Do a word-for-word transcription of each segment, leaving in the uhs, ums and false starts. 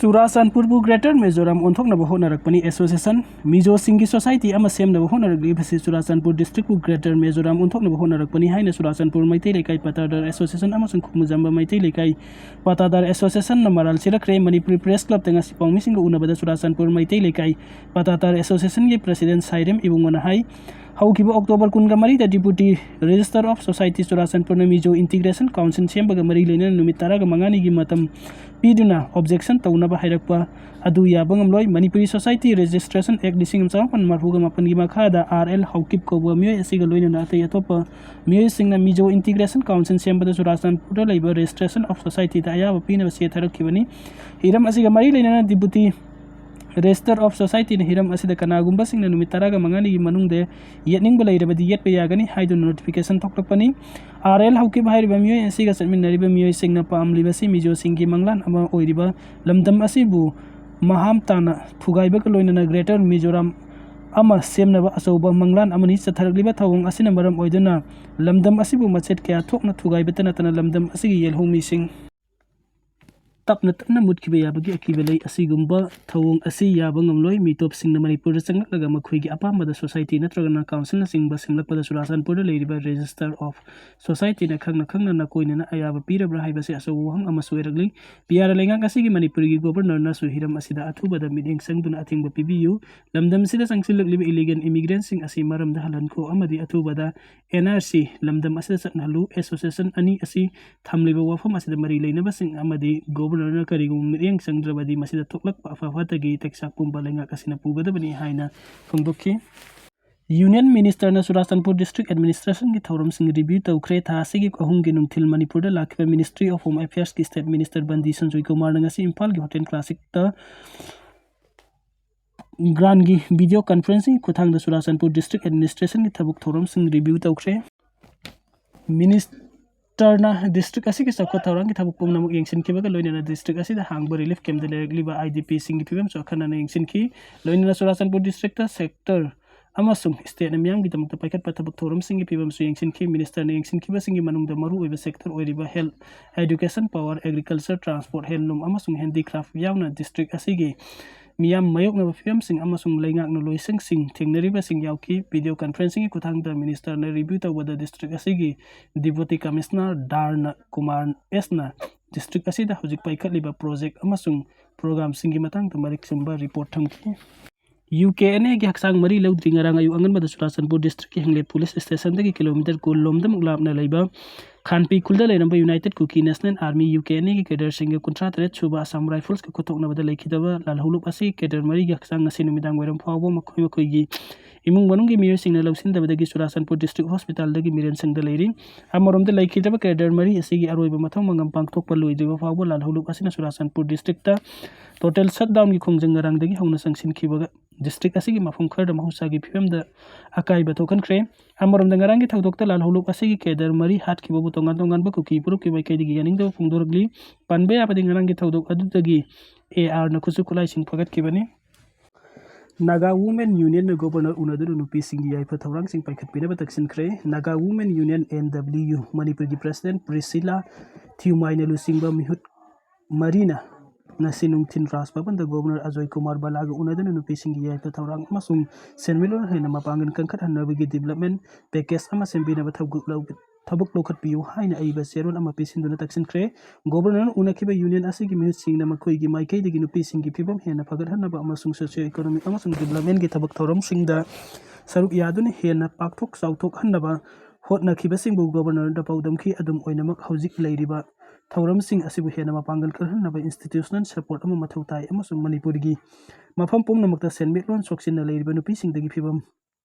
ꯆꯨꯔꯥꯆꯥꯟꯄꯨꯔꯕꯨ Greater Mizoram ꯑꯣꯟꯊꯣꯛꯅꯕ ꯍꯣꯠꯅꯔꯛꯄꯅꯤ꯫ Association ꯃꯤꯖꯣꯁꯤꯡꯒꯤ society ꯑꯃ ꯁꯦꯝꯅꯕ ꯍꯣꯠꯅꯔꯛꯂꯤꯕꯁꯤ Churachandpur districtꯄꯨ Greater Mizoram ꯑꯣꯟꯊꯣꯛꯅꯕ ꯍꯣꯠꯅꯔꯛꯄꯅꯤ ꯍꯥꯏꯅ ꯆꯨꯔꯥꯆꯥꯟꯄꯨꯔ ꯃꯩꯇꯩ ꯂꯩꯀꯥꯏ ꯄꯇꯥꯗꯥꯔ Association ꯑꯃꯁꯨꯡ ꯈꯨꯃꯨꯖꯝꯕ ꯃꯩꯇꯩ ꯂꯩꯀꯥꯏ ꯄꯇꯥꯗꯥꯔ Associationꯅ ꯃꯔꯥꯜ ꯁꯤꯔꯛꯈ꯭ꯔꯦ꯫ ꯃꯅꯤꯄꯨꯔꯤ Press Clubꯇ ꯉꯁꯤ ꯄꯥꯎꯃꯤꯁꯤꯡꯒ ꯎꯅꯕꯗ ꯆꯨꯔꯥꯆꯥꯟꯄꯨꯔ ꯃꯩꯇꯩ ꯂꯩꯀꯥꯏ ꯄꯇꯥꯗꯥꯔ Associationꯒꯤ President ꯁꯥꯏꯔꯦꯝ ꯏꯕꯨꯡꯉꯣꯅ ꯍꯥꯏ, ꯍꯧꯈꯤꯕ October ꯀꯨꯟꯒ ꯃꯔꯤꯗ Deputy Register of Society ꯆꯨꯔꯥꯆꯥꯟꯄꯨꯔꯅ Mizo Integration Council ꯁꯦꯝꯕꯒ ꯃꯔꯤ ꯂꯩꯅꯅ ꯅꯨꯃꯤꯠ ꯇꯔꯥꯒ ꯃꯉꯥꯅꯤꯒꯤ ꯃꯇꯝ ꯄꯤꯗꯨꯅ objection ꯇꯧꯅꯕ ꯍꯥꯏꯔꯛꯄ ꯑꯗꯨ ꯌꯥꯕ ꯉꯝꯂꯣꯏ꯫ ꯃꯅꯤꯄꯨꯔꯤ Society Registration Act ꯂꯤꯁꯤꯡ ꯑꯃ ꯆꯃꯥꯄꯟ ꯃꯔꯤꯐꯨꯒ ꯃꯥꯄꯟꯒꯤ ꯃꯈꯥꯗ R L ꯍꯥꯎꯀꯤꯞ ꯀꯧꯕ ꯃꯤꯑꯣꯏ ꯑꯁꯤꯒ ꯂꯣꯏꯅꯅ ꯑꯇꯩ ꯑꯇꯣꯞꯄ ꯃꯤꯑꯣꯏꯁꯤꯡꯅ ꯃꯤꯖꯣ Integration Council ꯁꯦꯝꯕꯗ ꯆꯨꯔꯥꯆꯥꯟꯄꯨꯔꯗ ꯂꯩꯕ Registration of Societyꯗ ꯑꯌꯥꯕ ꯄꯤꯅꯕ ꯆꯦ ꯊꯥꯔꯛꯈꯤꯕꯅꯤ꯫ ꯍꯤꯔꯝ ꯑꯁꯤꯒ ꯃꯔꯤ ꯂꯩꯅꯅ Deputy Register of Societyꯅ ꯍꯤꯔꯝ ꯑꯁꯤꯗ ꯀꯅꯥꯒꯨꯝꯕꯁꯤꯡꯅ ꯅꯨꯃꯤꯠ ꯇꯔꯥꯒ ꯃꯉꯥꯅꯤꯒꯤ ꯃꯅꯨꯡꯗ ꯌꯦꯠꯅꯤꯡꯕ ꯂꯩꯔꯕꯗꯤ ꯌꯦꯠꯄ ꯌꯥꯒꯅꯤ ꯍꯥꯏꯗꯨꯅ notification ꯊꯣꯛꯂꯛꯄꯅꯤ꯫ R L ꯍꯥꯎꯀꯤꯞ ꯍꯥꯏꯔꯤꯕ ꯃꯤꯑꯣꯏ ꯑꯁꯤꯒ ꯆꯠꯃꯤꯟꯅꯔꯤꯕ ꯃꯤꯑꯣꯏꯁꯤꯡꯅ ꯄꯥꯝꯂꯤꯕꯁꯤ ꯃꯤꯖꯣꯁꯤꯡꯒꯤ ꯃꯪꯂꯥꯟ ꯑꯃ ꯑꯣꯏꯔꯤꯕ ꯂꯝꯗꯝ ꯑꯁꯤꯕꯨ ꯃꯍꯥꯝ ꯇꯥꯅ ꯊꯨꯒꯥꯏꯕꯒ ꯂꯣꯏꯅꯅ Greater Mizoram ꯑꯃ ꯁꯦꯝꯅꯕ ꯑꯆꯧꯕ ꯃꯪꯂꯥꯟ ꯑꯃꯅꯤ꯫ ꯆꯠꯊꯔꯛꯂꯤꯕ ꯊꯧꯑꯣꯡ ꯑꯁꯤꯅ ꯃꯔꯝ ꯑꯣꯏꯗꯨꯅ ꯂꯝꯗꯝ ꯑꯁꯤꯕꯨ ꯃꯆꯦꯠ ꯀꯌꯥ ꯊꯣꯛꯅ ꯊꯨꯒꯥꯏꯕꯇ ꯅꯠꯇꯅ ꯂꯝꯗꯝ ꯑꯁꯤꯒꯤ ꯌꯦꯜꯍꯧꯃꯤꯁꯤꯡ ꯇꯞꯅ ꯇꯞꯅ ꯃꯨꯠꯈꯤꯕ ꯌꯥꯕꯒꯤ ꯑꯀꯤꯕ ꯂꯩ꯫ ꯑꯁꯤꯒꯨꯝꯕ ꯊꯧꯑꯣꯡ ꯑꯁꯤ ꯌꯥꯕ ꯉꯝꯂꯣꯏ꯫ ꯃꯤꯇꯣꯞꯁꯤꯡꯅ ꯃꯅꯤꯄꯨꯔꯗ ꯆꯪꯂꯛꯂꯒ ꯃꯈꯣꯏꯒꯤ ꯑꯄꯥꯝꯕꯗ society ꯅꯠꯇ꯭ꯔꯒꯅ councilꯅꯆꯤꯡꯕ ꯁꯦꯝꯂꯛꯄꯗ ꯆꯨꯔꯥꯆꯥꯟꯄꯨꯔꯗ ꯂꯩꯔꯤꯕ Register of Societyꯅ ꯈꯪꯅ ꯈꯪꯅ ꯅꯀꯣꯏꯅꯅ ꯑꯌꯥꯕ ꯄꯤꯔꯕ꯭ꯔꯥ ꯍꯥꯏꯕꯁꯤ ꯑꯆꯧꯕ ꯋꯥꯍꯪ ꯑꯃꯁꯨ ꯑꯣꯏꯔꯛꯂꯤ꯫ ꯄꯤꯌꯥꯔ ꯂꯩꯉꯥꯛ ꯑꯁꯤꯒꯤ ꯃꯅꯤꯄꯨꯔꯒꯤ Governorꯅꯁꯨ ꯍꯤꯔꯝ ꯑꯁꯤꯗ ꯑꯊꯨꯕꯗ ꯃꯤꯠꯌꯦꯡ ꯆꯪꯗꯨꯅ ꯑꯊꯤꯡꯕ ꯄꯤꯕꯤꯌꯨ꯫ ꯂꯝꯗꯝꯁꯤꯗ ꯆꯪꯁꯤꯜꯂꯛꯂꯤꯕ illegal immigrantꯁꯤꯡ ꯑꯁꯤ ꯃꯔꯝꯗ ꯍꯜꯍꯟꯈꯣ ꯑꯃꯗꯤ ꯑꯊꯨꯕꯗ N R C ꯂꯝꯗꯝ ꯑꯁꯤꯗ ꯆꯠꯅꯍꯜꯂꯨ꯫ Association ꯑꯅꯤ ꯑꯁꯤ ꯊꯝꯂꯤꯕ ꯋꯥꯐꯝ ꯑꯁꯤꯗ ꯃꯔꯤ ꯂꯩꯅꯕꯁꯤꯡ ꯑꯃꯗꯤ Governorꯅ ꯀꯔꯤꯒꯨꯝꯕ ꯃꯤꯠꯌꯦꯡ ꯆꯪꯗ꯭ꯔꯕꯗꯤ ꯃꯁꯤꯗ ꯊꯣꯛꯂꯛꯄ ꯑꯐ ꯐꯠꯇꯒꯤ ꯇꯩꯆꯥꯛ ꯄꯨꯝꯕ ꯂꯩꯉꯥꯛ ꯑꯁꯤꯅ ꯄꯨꯒꯗꯕꯅꯤ ꯍꯥꯏꯅ ꯐꯣꯡꯗꯣꯛꯈꯤ꯫ Union Ministerꯅ ꯆꯨꯔꯥꯆꯥꯟꯄꯨꯔ District Administrationꯒꯤ ꯊꯧꯔꯝꯁꯤꯡ review ꯇꯧꯈ꯭ꯔꯦ꯫ ꯊꯥ ꯑꯁꯤꯒꯤ ꯑꯍꯨꯝꯒꯤ ꯅꯨꯡꯊꯤꯜ ꯃꯅꯤꯄꯨꯔꯗ ꯂꯥꯛꯈꯤꯕ Ministry of Home Affairꯁꯀꯤ State Minister ꯕꯟꯗꯤ Sanjoy ꯀꯨꯃꯥꯔꯅ ꯉꯁꯤ ꯏꯝꯐꯥꯜꯒꯤ Hotel Classicꯇ grantꯀꯤ video conferencingꯒꯤ ꯈꯨꯠꯊꯥꯡꯗ ꯆꯨꯔꯥꯆꯥꯟꯄꯨꯔ District Administrationꯒꯤ ꯊꯕꯛ ꯊꯧꯔꯝꯁꯤꯡ review ꯇꯧꯈ꯭ꯔꯦ꯫ Ministerꯅ district ꯑꯁꯤꯒꯤ ꯆꯥꯎꯈꯠ ꯊꯧꯔꯥꯡꯒꯤ ꯊꯕꯛ ꯄꯨꯝꯅꯃꯛ ꯌꯦꯡꯁꯤꯟꯈꯤꯕꯒ ꯂꯣꯏꯅꯅ district ꯑꯁꯤꯗ ꯍꯥꯡꯕ relief campꯇ ꯂꯩꯔꯛꯂꯤꯕ I D Pꯁꯤꯡꯒꯤ ꯐꯤꯕꯝꯁꯨ ꯑꯈꯟꯅꯅ ꯌꯦꯡꯁꯤꯟꯈꯤ꯫ ꯂꯣꯏꯅꯅ ꯆꯨꯔꯥꯆꯥꯟꯄꯨꯔ districtꯇ sector ꯑꯃꯁꯨꯡ ꯁ꯭ꯇꯦꯠꯅ ꯃꯤꯌꯥꯝꯒꯤꯗꯃꯛꯇ ꯄꯥꯏꯈꯠꯄ ꯊꯕꯛ ꯊꯧꯔꯝꯁꯤꯡꯒꯤ ꯐꯤꯕꯝꯁꯨ ꯌꯦꯡꯁꯤꯟꯈꯤ꯫ ꯃꯤꯅꯤꯁꯇꯔꯅ ꯌꯦꯡꯁꯤꯟꯈꯤꯕꯁꯤꯡꯒꯤ ꯃꯅꯨꯡꯗ ꯃꯔꯨꯑꯣꯏꯕ ꯁꯦꯛꯇꯔ ꯑꯣꯏꯔꯤꯕ health, education, power, agriculture, transport, handloom ꯑꯃꯁꯨꯡ handicraft ꯌꯥꯎꯅ ꯗꯤꯁꯇ꯭ꯔꯤꯛ ꯑꯁꯤꯒꯤ ꯃꯤꯌꯥꯝ ꯃꯥꯌꯣꯛꯅꯕ ꯐꯤꯕꯝꯁꯤꯡ ꯑꯃꯁꯨꯡ ꯂꯩꯉꯥꯛꯅ ꯂꯣꯏꯁꯪꯁꯤꯡ ꯊꯦꯡꯅꯔꯤꯕꯁꯤꯡ ꯌꯥꯎꯈꯤ꯫ ꯚꯤꯗꯤꯑꯣ ꯀꯟꯐꯔꯦꯟꯁꯤꯡꯒꯤ ꯈꯨꯠꯊꯥꯡꯗ ꯃꯤꯅꯤꯁꯇꯔꯅ ꯔꯤꯚ꯭ꯌꯨ ꯇꯧꯕꯗ ꯗꯤꯁꯇ꯭ꯔꯤꯛ ꯑꯁꯤꯒꯤ ꯗꯤꯄꯨꯇꯤ ꯀꯃꯤꯁꯅꯔ ꯗꯥꯔꯅ ꯀꯨꯃꯥꯔ ꯑꯦꯁꯅ ꯗꯤꯁꯇ꯭ꯔꯤꯛ ꯑꯁꯤꯗ ꯍꯧꯖꯤꯛ ꯄꯥꯏꯈꯠꯂꯤꯕ ꯄ꯭ꯔꯣꯖꯦꯛ ꯑꯃꯁꯨꯡ ꯄ꯭ꯔꯣꯒ꯭ꯔꯥꯝꯁꯤꯡꯒꯤ ꯃꯇꯥꯡꯗ ꯃꯔꯤꯛ ꯆꯨꯝꯕ ꯔꯤꯄꯣꯔꯠ ꯊꯝꯈꯤ꯫ ꯌꯨ ꯀꯦ ꯑꯦꯟ ꯑꯦꯒꯤ ꯍꯛꯆꯥꯡ ꯃꯔꯤ ꯂꯧꯗ꯭ꯔꯤ ꯉꯔꯥꯡ ꯑꯌꯨꯛ ꯑꯉꯟꯕꯗ ꯆꯨꯔꯥꯆꯥꯟꯄꯨꯔ ꯗꯤꯁꯇ꯭ꯔꯤꯛꯀꯤ ꯍꯦꯡꯂꯦ ꯄꯨꯂꯤꯁ ꯁ꯭ꯇꯦꯁꯟꯗꯒꯤ ꯀꯤꯂꯣꯃꯤꯇꯔ ꯀꯨꯟ ꯂꯣꯝꯗꯃꯨꯛ ꯂꯥꯞꯅ ꯂꯩꯕ ꯈꯥꯟꯄꯤ ꯈꯨꯜꯗ ꯂꯩꯔꯝꯕ united Kuki national army, U K N ꯑꯦꯒꯤ ꯀꯦꯗꯔꯁꯤꯡꯒ ꯀꯨꯟꯊ꯭ꯔꯥ ꯇꯔꯦꯠ ꯁꯨꯕ ꯑꯁꯥꯝ ꯔꯥꯏꯐꯜꯁꯀ ꯈꯨꯠꯊꯣꯛꯅꯕꯗ ꯂꯩꯈꯤꯗꯕ ꯂꯥꯜꯍꯧꯂꯨꯞ ꯑꯁꯤ ꯀꯦꯗꯔ ꯃꯔꯤꯒꯤ ꯍꯛꯆꯥꯡ ꯉꯁꯤ ꯅꯨꯃꯤꯗꯥꯡ ꯋꯥꯏꯔꯝ ꯐꯥꯎꯕ ꯃꯈꯣꯏ ꯃꯈꯣꯏꯒꯤ ꯏꯃꯨꯡ ꯃꯅꯨꯡꯒꯤ ꯃꯤꯑꯣꯏꯁꯤꯡꯅ ꯂꯧꯁꯤꯟꯗꯕꯗꯒꯤ ꯆꯨꯔꯥꯆꯥꯟꯄꯨꯔ ꯗꯤꯁꯇ꯭ꯔꯤꯛ ꯍꯣꯁꯄꯤꯇꯥꯜꯗꯒꯤ ꯃꯤꯔꯦꯟꯁꯤꯡꯗ ꯂꯩꯔꯤ꯫ ꯑꯃꯔꯣꯝꯗ ꯂꯩꯈꯤꯗꯕ ꯀꯦꯗꯔ ꯃꯔꯤ ꯑꯁꯤꯒꯤ ꯑꯔꯣꯏꯕ ꯃꯊꯧ ꯃꯉꯝ ꯄꯥꯡꯊꯣꯛꯄ ꯂꯣꯏꯗ꯭ꯔꯤꯕ ꯐꯥꯎꯕ ꯂꯥꯜꯍꯧꯂꯨꯞ ꯑꯁꯤꯅ ꯆꯨꯔꯥꯆꯥꯟꯄꯨꯔ ꯗꯤꯁꯇ꯭ꯔꯤꯛꯇ ꯇꯣꯇꯦꯜ ꯁꯠꯗꯥꯎꯟꯒꯤ ꯈꯣꯡꯖꯪ ꯉꯔꯥꯡꯗꯒꯤ ꯍꯧꯅ ꯆꯪꯁꯤꯟꯈꯤꯕꯒ ꯗꯤꯁꯇ꯭ꯔꯤꯛ ꯑꯁꯤꯒꯤ ꯃꯐꯝ ꯈꯔꯗ ꯃꯍꯧꯁꯥꯒꯤ ꯐꯤꯕꯝꯗ ꯑꯀꯥꯏꯕ ꯊꯣꯛꯍꯟꯈ꯭ꯔꯦ꯫ ꯑꯃꯔꯣꯝꯗ ꯉꯔꯥꯡꯒꯤ ꯊꯧꯗꯣꯛꯇ ꯂꯥꯜꯍꯧꯂꯨꯞ ꯑꯁꯤꯒꯤ ꯀꯦꯗꯔ ꯃꯔꯤ ꯍꯥꯠꯈꯤꯕꯕꯨ ꯇꯣꯉꯥꯟ ꯇꯣꯉꯥꯟꯕ ꯀꯨꯀꯤ ꯐꯨꯔꯨꯞꯀꯤ ꯃꯥꯏꯀꯩꯗꯒꯤ ꯌꯥꯅꯤꯡꯗꯕ ꯐꯣꯡꯗꯣꯔꯛꯂꯤ꯫ ꯄꯟꯕ ꯌꯥꯕꯗꯤ ꯉꯔꯥꯡꯒꯤ ꯊꯧꯗꯣꯛ ꯑꯗꯨꯗꯒꯤ ꯑꯦ ꯑꯥꯔꯅ ꯈꯨꯠꯁꯨ ꯈꯨꯠꯂꯥꯏꯁꯤꯡ ꯐꯒꯠꯈꯤꯕꯅꯤ꯫ ꯅꯥꯒꯥ ꯋꯨꯃꯦꯟ ꯌꯨꯅꯤꯌꯟꯅ ꯒꯣꯕꯔꯅꯔ ꯎꯅꯗꯨꯅ ꯅꯨꯄꯤꯁꯤꯡꯒꯤ ꯌꯥꯏꯐ ꯊꯧꯔꯥꯡꯁꯤꯡ ꯄꯥꯏꯈꯠꯄꯤꯅꯕ ꯇꯛꯁꯤꯟꯈ꯭ꯔꯦ꯫ Naga women union, N W U, ꯃꯅꯤꯄꯨꯔꯒꯤ ꯄ꯭ꯔꯦꯁꯤꯗꯦꯟꯠ ꯄ꯭ꯔꯤꯁꯤꯂꯥ ꯊꯤꯌꯨꯃꯥꯏꯅ ꯂꯨꯆꯤꯡꯕ ꯃꯤꯍꯨꯠ ꯃꯔꯤꯅ ꯉꯁꯤ ꯅꯨꯡꯊꯤꯜ ꯔꯥꯖ ꯚꯕꯟꯗ ꯒꯣꯕꯔꯅꯔ ꯑꯖꯣꯏ ꯀꯨꯃꯥꯔ ꯕꯂꯥꯒ ꯎꯅꯗꯨꯅ ꯅꯨꯄꯤꯁꯤꯡꯒꯤ ꯌꯥꯏꯐ ꯊꯧꯔꯥꯡ ꯑꯃꯁꯨꯡ ꯁꯦꯟꯃꯤꯠꯂꯣꯟ ꯍꯦꯟꯅ ꯃꯄꯥꯡꯒꯜ ꯀꯟꯈꯠꯍꯟꯅꯕꯒꯤ ꯗꯤꯕꯂꯞꯃꯦꯟ ꯄꯦꯀꯦꯖ ꯑꯃ ꯁꯦꯝꯕꯤꯅꯕ ꯊꯕꯛ ꯂꯧ-, ꯊꯕꯛ ꯂꯧꯈꯠꯄꯤꯌꯨ ꯍꯥꯏꯅ ꯑꯏꯕ ꯆꯦꯔꯣꯜ ꯑꯃ ꯄꯤꯁꯤꯟꯗꯨꯅ ꯇꯛꯁꯤꯟꯈ꯭ꯔꯦ꯫ ꯒꯣꯕꯔꯅꯔꯅ ꯎꯅꯈꯤꯕ ꯌꯨꯅꯤꯌꯟ ꯑꯁꯤꯒꯤ ꯃꯤꯍꯨꯠꯁꯤꯡꯅ ꯃꯈꯣꯏꯒꯤ ꯃꯥꯏꯀꯩꯗꯒꯤ ꯅꯨꯄꯤꯁꯤꯡꯒꯤ ꯐꯤꯕꯝ ꯍꯦꯟꯅ ꯐꯒꯠꯍꯟꯅꯕ ꯑꯃꯁꯨꯡ ꯁꯣꯁꯤꯑꯣ ꯏꯀꯣꯅꯣꯃꯤꯛ ꯑꯃꯁꯨꯡ ꯗꯤꯕꯂꯞꯃꯦꯟꯒꯤ ꯊꯕꯛ ꯊꯧꯔꯝꯁꯤꯡꯗ ꯁꯔꯨꯛ ꯌꯥꯗꯨꯅ ꯍꯦꯟꯅ ꯄꯥꯛꯊꯣꯛ ꯆꯥꯎꯊꯣꯛꯍꯟꯅꯕ ꯍꯣꯠꯅꯈꯤꯕꯁꯤꯡꯕꯨ ꯒꯣꯕꯔꯅꯔꯗ ꯄꯥꯎꯗꯝꯈꯤ꯫ ꯑꯗꯨꯝ ꯑꯣꯏꯅꯃꯛ, ꯍꯧꯖꯤꯛ ꯂꯩꯔꯤꯕ ꯊꯧꯔꯝꯁꯤꯡ ꯑꯁꯤꯕꯨ ꯍꯦꯟꯅ ꯃꯄꯥꯡꯒꯜ ꯀꯜꯍꯟꯅꯕ ꯏꯟꯁꯇꯤꯇ꯭ꯌꯨꯁꯅꯦꯜ ꯁꯄꯣꯔꯠ ꯑꯃ ꯃꯊꯧ ꯇꯥꯏ ꯑꯃꯁꯨꯡ ꯃꯅꯤꯄꯨꯔꯒꯤ ꯃꯐꯝ ꯄꯨꯝꯅꯃꯛꯇ ꯁꯦꯟꯃꯤꯠꯂꯣꯟ ꯁꯣꯛꯆꯤꯟꯅ ꯂꯩꯔꯤꯕ ꯅꯨꯄꯤꯁꯤꯡꯗꯒꯤ ꯐꯤꯕꯝ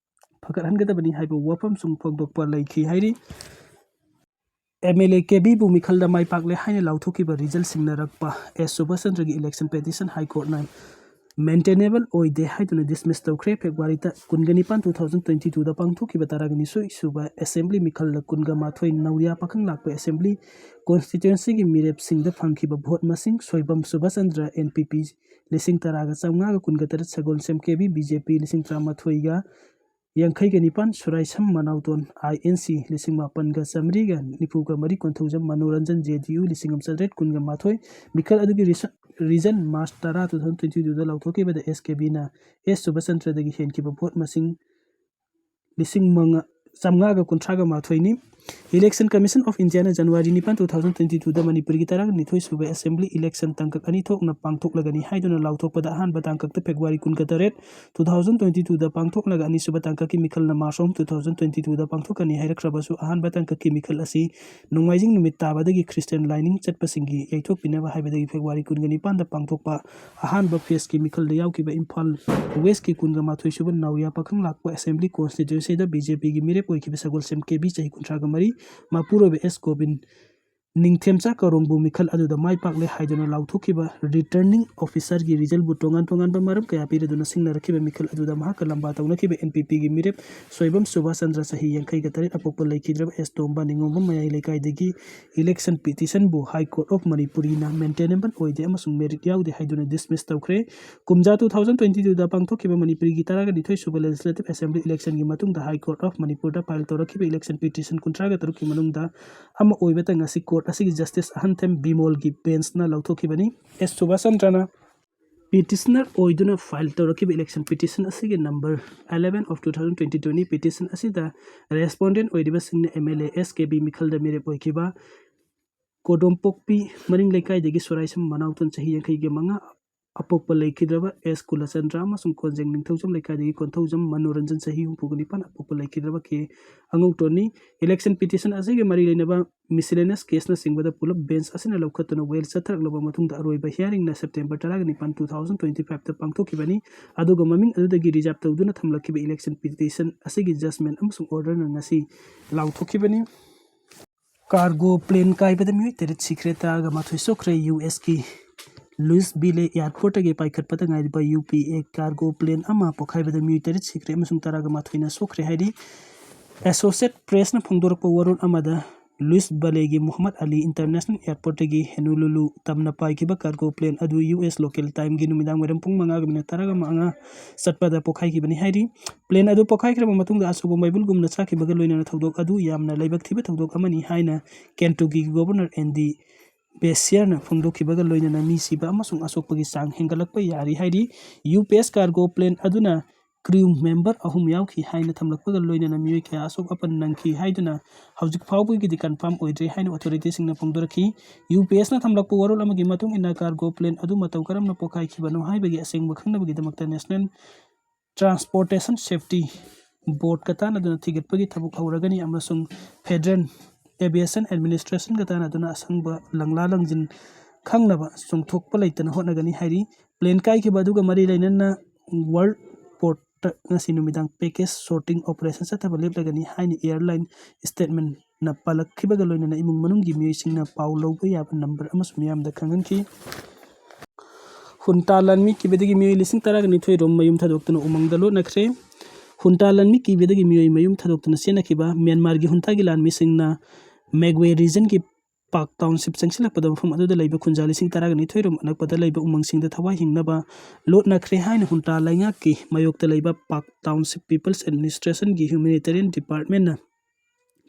ꯐꯒꯠꯍꯟꯒꯗꯕꯅꯤ ꯍꯥꯏꯕ ꯋꯥꯐꯝꯁꯨ ꯐꯣꯡꯗꯣꯛꯄ ꯂꯩꯈꯤ ꯍꯥꯏꯔꯤ꯫ ꯑꯦꯝ ꯑꯦꯜ ꯑꯦ ꯀꯦꯕꯤꯕꯨ ꯃꯤꯈꯜꯗ ꯃꯥꯏ ꯄꯥꯛꯂꯦ ꯍꯥꯏꯅ ꯂꯥꯎꯊꯣꯛꯈꯤꯕ ꯔꯤꯖꯜꯁꯤꯡꯅ ꯔꯛꯄ ꯑꯦꯁ ꯁꯨꯕꯥꯁ ꯆꯟꯗ꯭ꯔꯒꯤ ꯏꯂꯦꯛꯁꯟ ꯄꯦꯇꯤꯁꯟ ꯍꯥꯏ ꯀꯣꯔꯠꯅ ꯃꯦꯟꯇꯦꯅꯦꯕꯜ ꯑꯣꯏꯗꯦ ꯍꯥꯏꯗꯨꯅ ꯗꯤꯁꯃꯤꯁ ꯇꯧꯈ꯭ꯔꯦ꯫ ꯐꯦꯕ꯭ꯔꯨꯋꯥꯔꯤ ꯇ-, ꯀꯨꯟꯒ ꯅꯤꯄꯥꯟ, two thousand twenty two ꯗ ꯄꯥꯡꯊꯣꯛꯈꯤꯕ ꯇꯔꯥꯒ ꯅꯤꯊꯣꯏ ꯁꯨꯕ ꯑꯦꯁꯦꯝꯕ꯭ꯂꯤ ꯃꯤꯈꯜꯗ ꯀꯨꯟꯒ ꯃꯥꯊꯣꯏ ꯅꯧꯔꯤꯌꯥ ꯄꯥꯈꯪ ꯂꯥꯛꯄ ꯑꯦꯁꯦꯝꯕ꯭ꯂꯤ ꯀꯣꯟꯁꯇꯤꯇ꯭ꯋꯦꯟꯁꯤꯒꯤ ꯃꯤꯔꯦꯞꯁꯤꯡꯗ ꯐꯪꯈꯤꯕ ꯚꯣꯠ ꯃꯁꯤꯡ: ꯁꯣꯏꯕꯝ ꯁꯨꯕꯥꯁ ꯆꯟꯗ꯭ꯔ, ꯑꯦꯟ ꯄꯤ ꯄꯤ, ꯂꯤꯁꯤꯡ ꯇꯔꯥꯒ ꯆꯥꯝꯃꯉꯥꯒ ꯀꯨꯟꯒ ꯇꯔꯦꯠ, ꯁꯒꯣꯜꯁꯦꯝ ꯀꯦꯕꯤ, ꯕꯤ ꯖꯦ ꯄꯤ, ꯂꯤꯁꯤꯡ ꯇꯔꯥꯃꯥꯊꯣꯏꯒ ꯌꯥꯡꯈꯩꯒ ꯅꯤꯄꯥꯟ, ꯁꯨꯔꯥꯏꯁꯝ ꯃꯅꯥꯎꯇꯣꯟ, ꯑꯥꯏ ꯑꯦꯟ ꯁꯤ, ꯂꯤꯁꯤꯡ ꯃꯥꯄꯟꯒ ꯆꯥꯃꯔꯤꯒ ꯅꯤꯐꯨꯒ ꯃꯔꯤ, ꯀꯣꯟꯊꯧꯖꯝ ꯃꯅꯣꯔꯟꯖꯟ, ꯖꯦ ꯗꯤ ꯌꯨ, ꯂꯤꯁꯤꯡ ꯑꯃ ꯆꯥꯇ꯭ꯔꯦꯠ ꯀꯨꯟꯒ ꯃꯥꯊꯣꯏ꯫ ꯃꯤꯈꯜ ꯑꯗꯨꯒꯤ ꯔꯤꯁ-, ꯔꯤꯖꯟ ꯃꯥꯔꯆ ꯇꯔꯥ, two thousand twenty twoꯗ ꯂꯥꯎꯊꯣꯛꯈꯤꯕꯗ ꯑꯦꯁ ꯀꯦ ꯕꯤꯅ ꯑꯦꯁ ꯁꯨꯕꯆꯟꯗ꯭ꯔꯗꯒꯤ ꯍꯦꯟꯈꯤꯕ ꯚꯣꯠ ꯃꯁꯤꯡ ꯂꯤꯁꯤꯡ ꯃꯉꯥ, ꯆꯥꯝꯃꯉꯥꯒ ꯀꯨꯟꯊ꯭ꯔꯥꯒ ꯃꯥꯊꯣꯏꯅꯤ꯫ Election Commission of Indiaꯅ ꯖꯅꯋꯥꯔꯤ ꯅꯤꯄꯥꯟ, two thousand twenty twoꯗ ꯃꯅꯤꯄꯨꯔꯒꯤ ꯇꯔꯥꯅꯤꯊꯣꯏ ꯁꯨꯕ assembly election ꯇꯥꯡꯀꯛ ꯑꯅꯤ ꯊꯣꯛꯅ ꯄꯥꯡꯊꯣꯛꯂꯒꯅꯤ ꯍꯥꯏꯗꯨꯅ ꯂꯥꯎꯊꯣꯛꯄꯗ ꯑꯍꯥꯟꯕ ꯇꯥꯡꯀꯛꯇ February ꯀꯨꯟꯒ ꯇꯔꯦꯠ, two thousand twenty twoꯗ ꯄꯥꯡꯊꯣꯛꯂꯒ ꯑꯅꯤꯁꯨꯕ ꯇꯥꯡꯀꯛꯀꯤ ꯃꯤꯈꯜꯅ ꯃꯥꯔꯆ ꯑꯍꯨꯝ, two thousand twenty twoꯗ ꯄꯥꯡꯊꯣꯛꯀꯅꯤ ꯍꯥꯏꯔꯛꯈ꯭ꯔꯕꯁꯨ ꯑꯍꯥꯟꯕ ꯇꯥꯡꯀꯛꯀꯤ ꯃꯤꯈꯜ ꯑꯁꯤ ꯅꯣꯡꯃꯥꯏꯖꯤꯡ ꯅꯨꯃꯤꯠ ꯇꯥꯕꯗꯒꯤ Christian ꯂꯥꯏꯅꯤꯡ ꯆꯠꯄꯁꯤꯡꯒꯤ ꯌꯩꯊꯣꯛꯄꯤꯅꯕ ꯍꯥꯏꯕꯗꯒꯤ February ꯀꯨꯟꯒ ꯅꯤꯄꯥꯟꯗ ꯄꯥꯡꯊꯣꯛꯄ ꯑꯍꯥꯟꯕ phaseꯀꯤ ꯃꯤꯈꯜꯗ ꯌꯥꯎꯈꯤꯕ ꯏꯝꯐꯥꯜ Westꯀꯤ ꯀꯨꯟꯒ ꯃꯥꯊꯣꯏ ꯁꯨꯕ ꯅꯥꯎꯔꯤꯌꯥ ꯄꯥꯈꯪ ꯂꯥꯛꯄ assembly constituencyꯗ BJPꯒꯤ ꯃꯤꯔꯦꯞ ꯑꯣꯏꯈꯤꯕ ꯁꯒꯣꯜꯁꯦꯝ ꯀꯦ ꯕꯤ, ꯆꯍꯤ ꯀꯨꯟꯊ꯭ꯔꯥꯒ ꯃꯔꯤ, ꯃꯄꯨꯔꯣꯏꯕ ꯑꯦꯁ ꯒꯣꯕꯤꯟ ꯅꯤꯡꯊꯦꯝꯆꯥ ꯀꯔꯣꯡꯕꯨ ꯃꯤꯈꯜ ꯑꯗꯨꯗ ꯃꯥꯏ ꯄꯥꯛꯂꯦ ꯍꯥꯏꯗꯨꯅ ꯂꯥꯎꯊꯣꯛꯈꯤꯕ returning officerꯒꯤ resultꯕꯨ ꯇꯣꯉꯥꯟ ꯇꯣꯉꯥꯟꯕ ꯃꯔꯝ ꯀꯌꯥ ꯄꯤꯔꯗꯨꯅ ꯁꯤꯡꯅꯔꯛꯈꯤꯕ ꯃꯤꯈꯜ ꯑꯗꯨꯗ ꯃꯍꯥꯛꯀ ꯂꯝꯕꯥ ꯇꯧꯅꯈꯤꯕ NPPꯒꯤ ꯃꯤꯔꯦꯞ ꯁꯣꯏꯕꯝ ꯁꯨꯕꯥꯁ ꯆꯟꯗ꯭ꯔ, ꯆꯍꯤ ꯌꯥꯡꯈꯩꯒ ꯇꯔꯦꯠ, ꯑꯄꯣꯛꯄ ꯂꯩꯈꯤꯗ꯭ꯔꯕ ꯑꯦꯁ ꯇꯣꯝꯕ ꯅꯤꯉꯣꯝꯕꯝ ꯃꯌꯥꯏ ꯂꯩꯀꯥꯏꯗꯒꯤ election petitionꯕꯨ High Court of Manipurꯅ maintainable ꯑꯣꯏꯗꯦ ꯑꯃꯁꯨꯡ merit ꯌꯥꯎꯗꯦ ꯍꯥꯏꯗꯨꯅ dismiss ꯇꯧꯈ꯭ꯔꯦ꯫ ꯀꯨꯝꯖꯥ two thousand twenty twoꯗ ꯄꯥꯡꯊꯣꯛꯈꯤꯕ ꯃꯅꯤꯄꯨꯔꯒꯤ ꯇꯔꯥꯒ ꯅꯤꯊꯣꯏ ꯁꯨꯕ legislative assembly electionꯒꯤ ꯃꯇꯨꯡꯗ High Court of Manipurꯗ file ꯇꯧꯔꯛꯈꯤꯕ election petition ꯀꯨꯟꯊ꯭ꯔꯥꯒ ꯇꯔꯨꯛꯀꯤ ꯃꯅꯨꯡꯗ ꯑꯃ ꯑꯣꯏꯕꯇ ꯉꯁꯤ court ꯑꯁꯤꯒꯤ justice ꯑꯍꯟꯊꯦꯝ ꯕꯤꯃꯣꯜꯒꯤ benchꯅ ꯂꯧꯊꯣꯛꯈꯤꯕꯅꯤ꯫ ꯑꯦꯁ ꯁꯨꯕꯥꯁ ꯆꯟꯗ꯭ꯔꯅ petitioner ꯑꯣꯏꯗꯨꯅ file ꯇꯧꯔꯛꯈꯤꯕ election petition ꯑꯁꯤꯒꯤ number eleven of two thousand twenty twoꯅꯤ꯫ Petition ꯑꯁꯤꯗ respondent ꯑꯣꯏꯔꯤꯕꯁꯤꯡꯅ MLA ꯑꯦꯁ ꯀꯦ ꯕꯤ ꯃꯤꯈꯜꯗ ꯃꯤꯔꯦꯞ ꯑꯣꯏꯈꯤꯕ ꯀꯣꯗꯣꯝꯄꯣꯛꯄꯤ ꯃꯔꯤꯡ ꯂꯩꯀꯥꯏꯗꯒꯤ ꯁꯣꯔꯥꯏꯁꯝ ꯃꯅꯥꯎꯇꯣꯟ, ꯆꯍꯤ ꯌꯥꯡꯈꯩꯒ ꯃꯉꯥ, ꯑꯄꯣꯛꯄ ꯂꯩꯈꯤꯗ꯭ꯔꯕ ꯑꯦꯁ ꯀꯨꯂꯆꯟꯗ꯭ꯔ ꯑꯃꯁꯨꯡ ꯀꯣꯟꯖꯦꯡ ꯅꯤꯡꯊꯧꯖꯝ ꯂꯩꯀꯥꯏꯗꯒꯤ ꯀꯣꯟꯊꯧꯖꯝ ꯃꯅꯣꯔꯟꯖꯟ, ꯆꯍꯤ ꯍꯨꯝꯐꯨꯒ ꯅꯤꯄꯥꯟ, ꯑꯄꯣꯛꯄ ꯂꯩꯈꯤꯗ꯭ꯔꯕ ꯀꯦ ꯑꯉꯧꯇꯣꯟꯅꯤ꯫ Election petition ꯑꯁꯤꯒ ꯃꯔꯤ ꯂꯩꯅꯕ miscellaneous caseꯅꯆꯤꯡꯕꯗ ꯄꯨꯂꯞ bench ꯑꯁꯤꯅ ꯂꯧꯈꯠꯇꯨꯅ ꯋꯥꯌꯦꯜ ꯆꯠꯊꯔꯛꯂꯕ ꯃꯇꯨꯡꯗ ꯑꯔꯣꯏꯕ hearingꯅ September ꯇꯔꯥꯒ ꯅꯤꯄꯥꯟ, two thousand twenty fiveꯇ ꯄꯥꯡꯊꯣꯛꯈꯤꯕꯅꯤ꯫ ꯑꯗꯨꯒ ꯃꯃꯤꯡ ꯑꯗꯨꯗꯒꯤ reserve ꯇꯧꯗꯨꯅ ꯊꯝꯂꯛꯈꯤꯕ election petition ꯑꯁꯤꯒꯤ judgment ꯑꯃꯁꯨꯡ orderꯅ ꯉꯁꯤ ꯂꯥꯎꯊꯣꯛꯈꯤꯕꯅꯤ꯫ Cargo plane ꯀꯥꯏꯕꯗ ꯃꯤꯑꯣꯏ ꯇꯔꯦꯠ ꯁꯤꯈ꯭ꯔꯦ, ꯇꯔꯥꯒ ꯃꯥꯊꯣꯏ ꯁꯣꯛꯈ꯭ꯔꯦ꯫ ꯌꯨ ꯑꯦꯁꯀꯤ ꯂꯨꯏꯁ ꯚꯤꯂꯦ airportꯇꯒꯤ ꯄꯥꯏꯈꯠꯄꯗ ꯉꯥꯏꯔꯤꯕ ꯌꯨ ꯄꯤ ꯑꯦ cargo plane ꯑꯃ ꯄꯣꯈꯥꯏꯕꯗ ꯃꯤꯑꯣꯏ ꯇꯔꯦꯠ ꯁꯤꯈ꯭ꯔꯦ ꯑꯃꯁꯨꯡ ꯇꯔꯥꯒ ꯃꯥꯊꯣꯏꯅ ꯁꯣꯛꯈ꯭ꯔꯦ ꯍꯥꯏꯔꯤ꯫ Associated Pressꯅ ꯐꯣꯡꯗꯣꯔꯛꯄ ꯋꯥꯔꯣꯜ ꯑꯃꯗ ꯂꯨꯏꯁ ꯚꯂꯦꯒꯤ ꯃꯨꯍꯝꯃꯗ ꯑꯂꯤ ꯏꯟꯇꯔꯅꯦꯁꯅꯦꯜ ꯑꯦꯌꯔꯄꯣꯔꯠꯇꯒꯤ ꯍꯦꯅꯨꯂꯨꯂꯨ ꯇꯝꯅ ꯄꯥꯏꯈꯤꯕ ꯀꯥꯔꯒꯣ ꯄ꯭ꯂꯦꯟ ꯑꯗꯨ ꯌꯨ ꯑꯦꯁ ꯂꯣꯀꯦꯜ ꯇꯥꯏꯝꯒꯤ ꯅꯨꯃꯤꯗꯥꯡ ꯋꯥꯏꯔꯝ ꯄꯨꯡ ꯃꯉꯥꯒ ꯃꯤꯅꯠ ꯇꯔꯥꯒ ꯃꯉꯥ ꯆꯠꯄꯗ ꯄꯣꯈꯥꯏꯈꯤꯕꯅꯤ ꯍꯥꯏꯔꯤ꯫ ꯄ꯭ꯂꯦꯟ ꯑꯗꯨ ꯄꯣꯈꯥꯏꯈ꯭ꯔꯕ ꯃꯇꯨꯡꯗ ꯑꯆꯧꯕ ꯃꯩꯕꯨꯜꯒꯨꯝꯅ ꯆꯥꯛꯈꯤꯕꯒ ꯂꯣꯏꯅꯅ ꯊꯧꯗꯣꯛ ꯑꯗꯨ ꯌꯥꯝꯅ ꯂꯥꯏꯕꯛ ꯊꯤꯕ ꯊꯧꯗꯣꯛ ꯑꯃꯅꯤ ꯍꯥꯏꯅ ꯀꯦꯟꯇꯨꯀꯤꯒꯤ ꯒꯣꯕꯔꯅꯔ ꯑꯦꯟ ꯗꯤ ꯕꯦꯁꯤꯌꯔꯅ ꯐꯣꯡꯗꯣꯛꯈꯤꯕꯒ ꯂꯣꯏꯅꯅ ꯃꯤ ꯁꯤꯕ ꯑꯃꯁꯨꯡ ꯑꯁꯣꯛꯄꯒꯤ ꯆꯥꯡ ꯍꯦꯟꯒꯠꯂꯛꯄ ꯌꯥꯔꯤ ꯍꯥꯏꯔꯤ꯫ U P S cargo plane ꯑꯗꯨꯅ ꯀ꯭ꯔꯤꯌꯨ ꯃꯦꯝꯕꯔ ꯑꯍꯨꯝ ꯌꯥꯎꯈꯤ ꯍꯥꯏꯅ ꯊꯝꯂꯛꯄꯒ ꯂꯣꯏꯅꯅ ꯃꯤꯑꯣꯏ ꯀꯌꯥ ꯑꯁꯣꯛ ꯑꯄꯟ ꯅꯪꯈꯤ ꯍꯥꯏꯗꯨꯅ ꯍꯧꯖꯤꯛ ꯐꯥꯎꯕꯒꯤꯗꯤ ꯀꯟꯐꯥꯔꯝ ꯑꯣꯏꯗ꯭ꯔꯤ ꯍꯥꯏꯅ ꯑꯣꯊꯣꯔꯤꯇꯤꯁꯤꯡꯅ ꯐꯣꯡꯗꯣꯔꯛꯈꯤ꯫ ꯌꯨ ꯄꯤ ꯑꯦꯁꯅ ꯊꯝꯂꯛꯄ ꯋꯥꯔꯣꯜ ꯑꯃꯒꯤ ꯃꯇꯨꯡ ꯏꯟꯅ ꯀꯥꯔꯒꯣ ꯄ꯭ꯂꯦꯟ ꯑꯗꯨ ꯃꯇꯧ ꯀꯔꯝꯅ ꯄꯣꯈꯥꯏꯈꯤꯕꯅꯣ ꯍꯥꯏꯕꯒꯤ ꯑꯁꯦꯡꯕ ꯈꯪꯅꯕꯒꯤꯗꯃꯛꯇ ꯅꯦꯁꯅꯦꯜ ꯇ꯭ꯔꯥꯟꯁꯄꯣꯔꯇꯦꯁꯟ ꯁꯦꯐꯇꯤ ꯕꯣꯔꯗꯀ ꯇꯥꯟꯅꯗꯨꯅ ꯊꯤꯒꯠꯄꯒꯤ ꯊꯕꯛ ꯍꯧꯔꯒꯅꯤ ꯑꯃꯁꯨꯡ ꯐꯦꯗꯔꯦꯜ ꯑꯦꯚꯤꯌꯦꯁꯟ ꯑꯦꯗꯃꯤꯅꯤꯁꯇ꯭ꯔꯦꯁꯟꯒ ꯇꯥꯟꯅꯗꯨꯅ ꯑꯁꯪꯕ ꯂꯪꯂꯥ ꯂꯪꯖꯤꯟ ꯈꯪꯅꯕ ꯆꯨꯝꯊꯣꯛꯄ ꯂꯩꯇꯅ ꯍꯣꯠꯅꯒꯅꯤ ꯍꯥꯏꯔꯤ꯫ ꯄ꯭ꯂꯦꯟ ꯀꯥꯏꯈꯤꯕ ꯑꯗꯨꯒ ꯃꯔꯤ ꯂꯩꯅꯅ ꯋꯥꯔꯜ ꯄꯣꯔꯠꯇ ꯉꯁꯤ ꯅꯨꯃꯤꯗꯥꯡ ꯄꯦꯀꯦꯖ ꯁꯣꯔꯇꯤꯡ ꯑꯣꯄꯔꯦꯁꯟ ꯆꯠꯊꯕ ꯂꯦꯞꯂꯒꯅꯤ ꯍꯥꯏꯅ ꯑꯦꯌꯔꯂꯥꯏꯟ ꯁ꯭ꯇꯦꯠꯃꯦꯟꯅ ꯄꯥꯜꯂꯛꯈꯤꯕꯒ ꯂꯣꯏꯅꯅ ꯏꯃꯨꯡ ꯃꯅꯨꯡꯒꯤ ꯃꯤꯑꯣꯏꯁꯤꯡꯅ ꯄꯥꯎ ꯂꯧꯕ ꯌꯥꯕ ꯅꯝꯕꯔ ꯑꯃꯁꯨ ꯃꯤꯌꯥꯝꯗ ꯈꯪꯍꯟꯈꯤ꯫ ꯍꯨꯟꯇꯥ ꯂꯥꯟꯃꯤ ꯀꯤꯕꯗꯒꯤ ꯃꯤꯑꯣꯏ ꯂꯤꯁꯤꯡ ꯇꯔꯥꯒ ꯅꯤꯊꯣꯏ ꯔꯣꯝ ꯃꯌꯨꯝ ꯊꯥꯗꯣꯛꯇꯨꯅ ꯎꯃꯪꯗ ꯂꯣꯠꯅꯈ꯭ꯔꯦ꯫ ꯍꯨꯟꯇꯥ ꯂꯥꯟꯃꯤ ꯀꯤꯕꯗꯒꯤ ꯃꯤꯑꯣꯏ ꯃꯌꯨꯝ ꯊꯥꯗꯣꯛꯇꯨꯅ ꯆꯦꯟꯅꯈꯤꯕ ꯃ꯭ꯌꯥꯟꯃꯥꯔꯒꯤ ꯍꯨꯟꯇꯥꯒꯤ ꯂꯥꯟꯃꯤꯁꯤꯡꯅ ꯃꯦꯒꯋꯦ ꯔꯤꯖꯟꯒꯤ ꯄꯥꯛ ꯇꯥꯎꯟꯁꯤꯞ ꯆꯪꯁꯤꯜꯂꯛꯄꯗ ꯃꯐꯝ ꯑꯗꯨꯗ ꯂꯩꯕ ꯈꯨꯟꯖꯥ ꯂꯤꯁꯤꯡ ꯇꯔꯥꯒ ꯅꯤꯊꯣꯏ ꯔꯣꯝ ꯑꯅꯛꯄꯗ ꯂꯩꯕ ꯎꯃꯪꯁꯤꯡꯗ ꯊꯋꯥꯏ ꯍꯤꯡꯅꯕ ꯂꯣꯠꯅꯈ꯭ꯔꯦ ꯍꯥꯏꯅ ꯍꯨꯟꯇꯥ ꯂꯩꯉꯥꯛꯀꯤ ꯃꯥꯌꯣꯛꯇ ꯂꯩꯕ ꯄꯥꯛ ꯇꯥꯎꯟꯁꯤꯞ ꯄꯤꯄꯜꯁ ꯑꯦꯗꯃꯤꯅꯤꯁꯇ꯭ꯔꯦꯁꯟꯒꯤ ꯍ꯭ꯌꯨꯃꯦꯅꯤꯇꯦꯔꯤꯌꯟ ꯗꯤꯄꯥꯔꯠꯃꯦꯟꯅ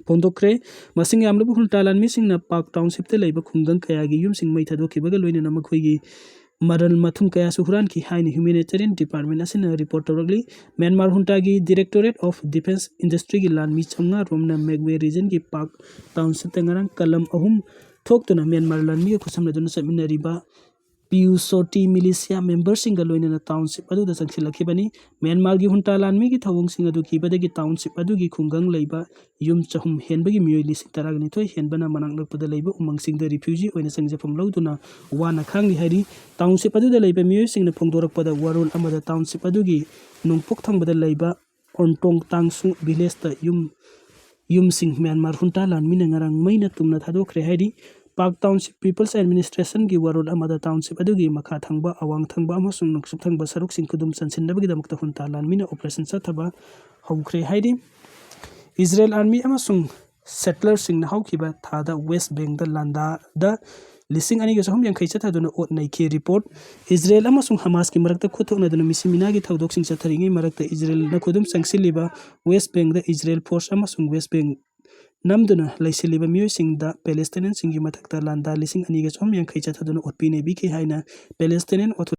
ꯐꯣꯡꯗꯣꯛꯈ꯭ꯔꯦ꯫ ꯃꯁꯤꯡ ꯌꯥꯝꯂꯕ ꯍꯨꯟꯇꯥ ꯂꯥꯟꯃꯤꯁꯤꯡꯅ ꯄꯥꯛ ꯇꯥꯎꯟꯁꯤꯞꯇ ꯂꯩꯕ ꯈꯨꯡꯒꯪ ꯀꯌꯥꯒꯤ ꯌꯨꯝꯁꯤꯡ ꯃꯩ ꯊꯥꯗꯣꯛꯈꯤꯕꯒ ꯂꯣꯏꯅꯅ ꯃꯈꯣꯏꯒꯤ ꯃꯔꯜ ꯃꯊꯨꯝ ꯀꯌꯥꯁꯨ ꯍꯨꯔꯥꯟꯈꯤ ꯍꯥꯏꯅ ꯍ꯭ꯌꯨꯃꯦꯅꯤꯇꯦꯔꯤꯌꯟ ꯗꯤꯄꯥꯔꯠꯃꯦꯟ ꯑꯁꯤꯅ ꯔꯤꯄꯣꯔꯠ ꯇꯧꯔꯛꯂꯤ꯫ ꯃ꯭ꯌꯥꯟꯃꯥꯔ ꯍꯨꯟꯇꯥꯒꯤ ꯗꯤꯔꯦꯛꯇꯣꯔꯦꯠ ꯑꯣꯐ ꯗꯤꯐꯦꯟꯁ ꯏꯟꯗꯁꯇ꯭ꯔꯤꯒꯤ ꯂꯥꯟꯃꯤ ꯆꯥꯝꯃꯉꯥ ꯔꯣꯝꯅ ꯃꯦꯒꯋꯦ ꯔꯤꯖꯟꯒꯤ ꯄꯥꯛ ꯇꯥꯎꯟꯁꯤꯞꯇ ꯉꯔꯥꯡ ꯀꯂꯝ ꯑꯍꯨꯝ ꯊꯣꯛꯇꯨꯅ ꯃ꯭ꯌꯥꯟꯃꯥꯔ ꯂꯥꯟꯃꯤꯒ ꯈꯨꯠꯁꯝꯅꯗꯨꯅ ꯆꯠꯃꯤꯟꯅꯔꯤꯕ ꯄꯤꯌꯨꯁꯣꯇꯤ ꯃꯤꯂꯤꯁꯤꯌꯥ ꯃꯦꯝꯕꯔꯁꯤꯡꯒ ꯂꯣꯏꯅꯅ ꯇꯥꯎꯟꯁꯤꯞ ꯑꯗꯨꯗ ꯆꯪꯁꯤꯜꯂꯛꯈꯤꯕꯅꯤ꯫ ꯃ꯭ꯌꯥꯟꯃꯥꯔꯒꯤ ꯍꯨꯟꯇꯥ ꯂꯥꯟꯃꯤꯒꯤ ꯊꯧꯑꯣꯡꯁꯤꯡ ꯑꯗꯨ ꯀꯤꯕꯗꯒꯤ ꯇꯥꯎꯟꯁꯤꯞ ꯑꯗꯨꯒꯤ ꯈꯨꯡꯒꯪ ꯂꯩꯕ ꯌꯨꯝ ꯆꯍꯨꯝ ꯍꯦꯟꯕꯒꯤ ꯃꯤꯑꯣꯏ ꯂꯤꯁꯤꯡ ꯇꯔꯥꯒ ꯅꯤꯊꯣꯏ ꯍꯦꯟꯕꯅ ꯃꯅꯥꯛ ꯅꯛꯄꯗ ꯂꯩꯕ ꯎꯃꯪꯁꯤꯡꯗ ꯔꯤꯐ꯭ꯌꯨꯖꯤ ꯑꯣꯏꯅ ꯆꯪꯖꯐꯝ ꯂꯧꯗꯨꯅ ꯋꯥꯅ ꯈꯥꯡꯂꯤ ꯍꯥꯏꯔꯤ꯫ ꯇꯥꯎꯟꯁꯤꯞ ꯑꯗꯨꯗ ꯂꯩꯕ ꯃꯤꯑꯣꯏꯁꯤꯡꯅ ꯐꯣꯡꯗꯣꯔꯛꯄꯗ ꯋꯥꯔꯣꯜ ꯑꯃꯗ ꯇꯥꯎꯟꯁꯤꯞ ꯑꯗꯨꯒꯤ ꯅꯣꯡꯄꯣꯛ ꯊꯪꯕꯗ ꯂꯩꯕ ꯑꯣꯟꯇꯣꯡ ꯇꯥꯡꯁꯨ ꯚꯤꯂꯦꯖꯇ ꯌꯨꯝ ꯌꯨꯝꯁꯤꯡ ꯃ꯭ꯌꯥꯟꯃꯥꯔ ꯍꯨꯟꯇꯥ ꯂꯥꯟꯃꯤꯅ ꯉꯔꯥꯡ ꯃꯩꯅ ꯇꯨꯝꯅ ꯊꯥꯗꯣꯛꯈ꯭ꯔꯦ ꯍꯥꯏꯔꯤ꯫ ꯄꯥꯛ ꯇꯥꯎꯟꯁꯤꯞ ꯄꯤꯄꯜꯁ ꯑꯦꯗꯃꯤꯅꯤꯁꯇ꯭ꯔꯦꯁꯟꯒꯤ ꯋꯥꯔꯣꯜ ꯑꯃꯗ ꯇꯥꯎꯟꯁꯤꯞ ꯑꯗꯨꯒꯤ ꯃꯈꯥ ꯊꯪꯕ, ꯑꯋꯥꯡ ꯊꯪꯕ ꯑꯃꯁꯨꯡ ꯅꯣꯡꯆꯨꯞ ꯊꯪꯕ ꯁꯔꯨꯛꯁꯤꯡ ꯈꯨꯗꯨꯝ ꯆꯟꯁꯤꯟꯅꯕꯒꯤꯗꯃꯛꯇ ꯍꯨꯟꯇꯥ ꯂꯥꯟꯃꯤꯅ ꯑꯣꯄꯔꯦꯁꯟ ꯆꯠꯊꯕ ꯍꯧꯈ꯭ꯔꯦ ꯍꯥꯏꯔꯤ꯫ ꯏꯖꯔꯦꯜ ꯑꯥꯔꯃꯤ ꯑꯃꯁꯨꯡ ꯁꯦꯇꯂꯔꯁꯤꯡꯅ ꯍꯧꯈꯤꯕ ꯊꯥꯗ ꯋꯦꯁ ꯕꯦꯡꯗ ꯂꯥꯟꯗꯥꯗ ꯂꯤꯁꯤꯡ ꯑꯅꯤꯒ ꯆꯍꯨꯝ ꯌꯥꯡꯈꯩ ꯆꯠꯊꯗꯨꯅ ꯑꯣꯠ ꯅꯩꯈꯤ꯫ ꯔꯤꯄꯣꯔꯠ: ꯏꯖꯔꯦꯜ ꯑꯃꯁꯨꯡ ꯍꯃꯥꯁꯀꯤ ꯃꯔꯛꯇ ꯈꯨꯠ ꯊꯣꯛꯅꯗꯨꯅ ꯃꯤꯁꯤ ꯃꯤꯅꯥꯒꯤ ꯊꯧꯗꯣꯛꯁꯤꯡ ꯆꯠꯊꯔꯤꯉꯩ ꯃꯔꯛꯇ ꯏꯖꯔꯦꯜꯅ ꯈꯨꯗꯨꯝ ꯆꯪꯁꯤꯜꯂꯤꯕ ꯋꯦꯁ ꯕꯦꯡꯗ ꯏꯖꯔꯦꯜ ꯐꯣꯔꯁ ꯑꯃꯁꯨꯡ ꯋꯦꯁ ꯕꯦꯡ ꯅꯝꯗꯨꯅ ꯂꯩꯁꯤꯜꯂꯤꯕ ꯃꯤꯑꯣꯏꯁꯤꯡꯗ ꯄꯦꯂꯦꯁꯇꯤꯅꯤꯌꯟꯁꯤꯡꯒꯤ ꯃꯊꯛꯇ ꯂꯥꯟꯗꯥ ꯂꯤꯁꯤꯡ ꯑꯅꯤꯒ ꯆꯍꯨꯝ ꯌꯥꯡꯈꯩ ꯆꯠꯊꯗꯨꯅ ꯑꯣꯠꯄꯤ ꯅꯩꯕꯤꯈꯤ ꯍꯥꯏꯅ ꯄꯦꯂꯦꯁꯇꯤꯅꯤꯌꯟ